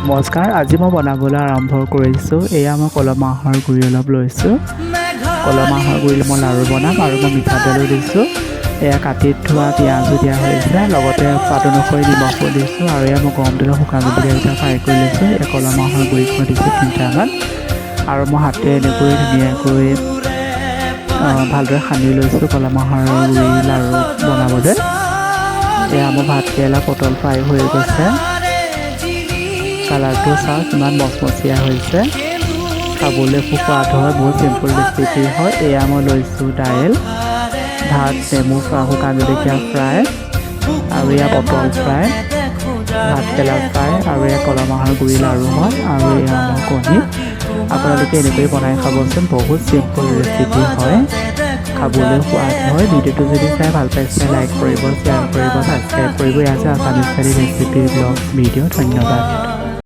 নমস্কাৰ, আজি মই বনাবলৈ আৰম্ভ কৰিছোঁ। এয়া মই কলমাহৰ গুড়ি অলপ লৈছোঁ। কলমাহৰ গুড়ি মই লাড়ু বনাম আৰু মই মিঠাতেলো দিছোঁ। এয়া কাটি থোৱা পিঁয়াজো দিয়া হৈছে, লগতে সোৱাদ অনুসৰি নিমখো দিছোঁ। আৰু এয়া মই গৰম তেলত শুকান জলকীয়া ফ্ৰাই কৰি লৈছোঁ। এয়া কলমাহৰ গুড়ি মই দিছোঁ 3টামান আৰু মই হাতেৰে এনেকৈ ধুনীয়াকৈ ভালদৰে সানি লৈছোঁ কলমাহৰ গুড়ি লাড়ু বনাবলৈ। এয়া মোৰ ভাত কেৰেলা পটল ফ্ৰাই হৈ গৈছে। কালাৰটো চাওক, কিমান মচমচীয়া হৈছে। খাবলৈ খুব সোৱাদ হয়, বহুত চিম্পুল ৰেচিপি হয়। এয়া মই লৈছোঁ দাইল, ভাত, নেমু, শুকান জলকীয়া ফ্ৰাই আৰু এয়া পটল ফ্ৰাই, ভাত কেৰেলা ফ্ৰাই আৰু এয়া কলমাহৰ গুড়ি লাড়ু হয় আৰু এয়া মোৰ কণী। আপোনালোকে এনেকৈ বনাই খাবচোন, বহুত চিম্পুল ৰেচিপি হয়, খাবলৈ সোৱাদ হয়। ভিডিঅ'টো যদি চাই ভাল পাইছে, লাইক কৰিব, শ্বেয়াৰ কৰিব, ছাবস্ক্ৰাইব কৰিব। এয়া আছে আছামিজ থালি ৰেচিপি ব্লগ ভিডিঅ'। ধন্যবাদ।